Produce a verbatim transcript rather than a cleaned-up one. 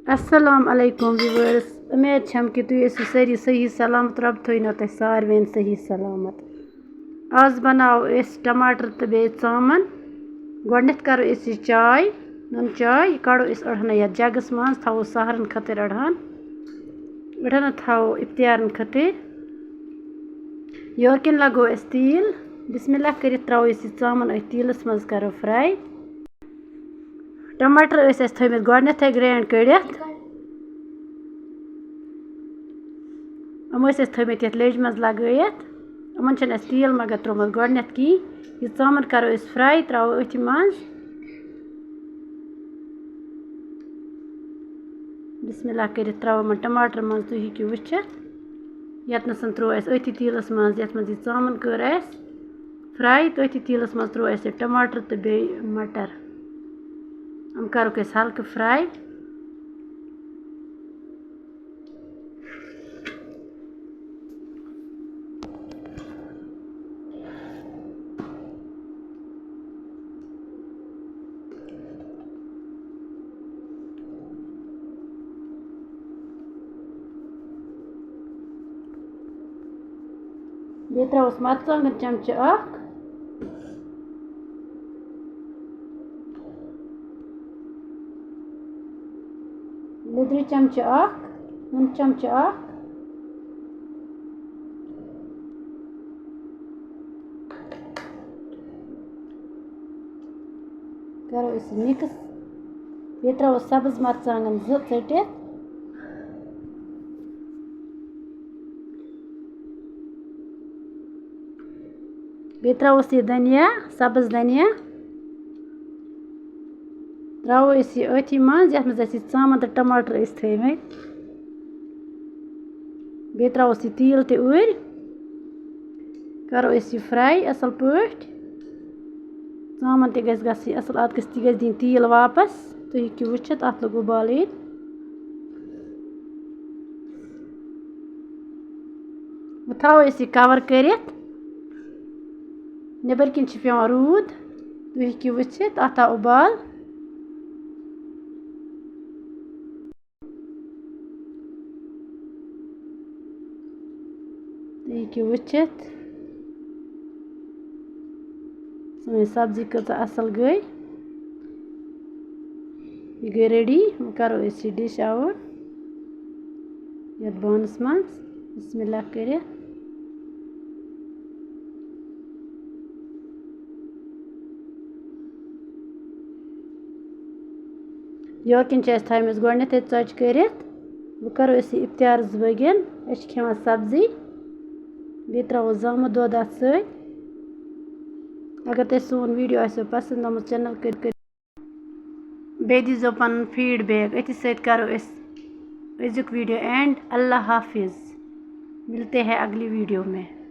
السلام علیکم ویورز، امید چھم کہ تُہۍ ٲسِو سٲری صحیح سلامت، رۄب تھٲینو تۄہہِ ساروین صحیح سلامت۔ آز بناوو أسۍ ٹماٹر تہٕ بیٚیہِ ژامن۔ گۄڈٕنٮ۪تھ کرو أسۍ یہِ چاے، نُن چاے، یہِ کڑو أسۍ أڑہنہ یتھ جگس منٛز، تھاوو سحرن خٲطرٕ أڑہن، أڑہنہ تھاوو افطارن خٲطرٕ۔ یورٕ کِنۍ لگو أسۍ تیٖل۔ بسم اللہ کٔرِتھ ترٛاوو أسۍ یہِ ژامَن أتھۍ تیٖلَس منٛز، کَرو fry۔ ٹماٹر ٲسۍ اَسہِ تھٲومٕتۍ گۄڈٕنٮ۪تھٕے grind کٔڑِتھ۔ یِم ٲسۍ اَسہِ تھٲومٕتۍ یَتھ لیٚجہِ منٛز لگٲیِتھ۔ یِمَن چھِنہٕ اَسہِ تیٖل مگر ترٛوومُت گۄڈٕنٮ۪تھ کِہیٖنۍ۔ یہِ ژامَن کَرو أسۍ fry، ترٛاوو أتھۍ منٛز۔ بسم اللہ کٔرِتھ ترٛاوو یِمَن ٹماٹر منٛز، تُہۍ ہیٚکِو وٕچھِتھ۔ یَتنَس ترٛوو اَسہِ أتھی تیٖلَس منٛز، یَتھ منٛز یہِ ژامَن کٔر اَسہِ fry، تٔتھی تیٖلَس منٛز ترٛوو اَسہِ یہِ ٹماٹر تہٕ بیٚیہِ مَٹر۔ یِم کَرُکھ أسۍ ہلکہٕ fry۔ بیٚیہِ ترٛاووس مرژٕوانٛگن چمچہٕ اکھ، لیٚدرِ چمچہٕ اکھ، نُنہٕ چمچہٕ اکھ۔ کرو أسۍ mix۔ بیٚیہِ ترٛاوو سبٕز مرژٕوانٛگن زٕ ژٔٹِتھ۔ بیٚیہِ ترٛاووس یہِ دھنیا، سبٕز دھنیا۔ ترٛاوو أسۍ یہِ أتھی منٛز، یَتھ منٛز اَسہِ یہِ ژامَن تہٕ ٹماٹر ٲسۍ تھٲومٕتۍ۔ بیٚیہِ ترٛاووس یہِ تیٖل تہِ اوٗرۍ۔ کَرو أسۍ یہِ fry اَصٕل پٲٹھۍ۔ ژامَن تہِ گژھِ گژھٕنۍ اَصٕل، اَتھ گژھِ تہِ گژھِ دِنۍ تیٖل واپَس۔ تُہۍ ہیٚکِو وٕچھِتھ، اَتھ لوٚگ اُبال یِنۍ۔ وۄنۍ تھاوو أسۍ یہِ cover کٔرِتھ۔ نیٚبٕرۍ کِنۍ چھِ پٮ۪وان روٗد، تُہۍ ہیٚکِو وٕچھِتھ، اَتھ آو اُبال۔ تُہۍ ہیٚکِو وٕچھِتھ، سٲنۍ سبزی کۭژاہ اَصٕل گٔے۔ یہِ گٔے ready۔ وۄنۍ کَرو أسۍ یہِ dish out یَتھ بانَس منٛز۔ بسم اللہ کٔرِتھ۔ یورٕ کِنۍ چھِ اَسہِ تھایمَژٕ گۄڈٕنٮ۪تھٕے ژۄچہِ کٔرِتھ۔ وۄنۍ کَرو أسۍ یہِ افطارَس بٲگٮ۪ن۔ أسۍ چھِ کھٮ۪وان سبزی۔ بیٚیہِ ترٛاوو زامُت دۄد اَتھ سۭتۍ۔ اگر تۄہہِ سون video آسیو پسنٛد آمُت، channel کٔرۍ، کٔرۍ۔ بیٚیہِ دیٖزیو پَنُن feedback۔ أتھی سۭتۍ کَرو أسۍ أزیُک video end۔ اللہ حافظ۔ ملتے ہیں اگلی video میں۔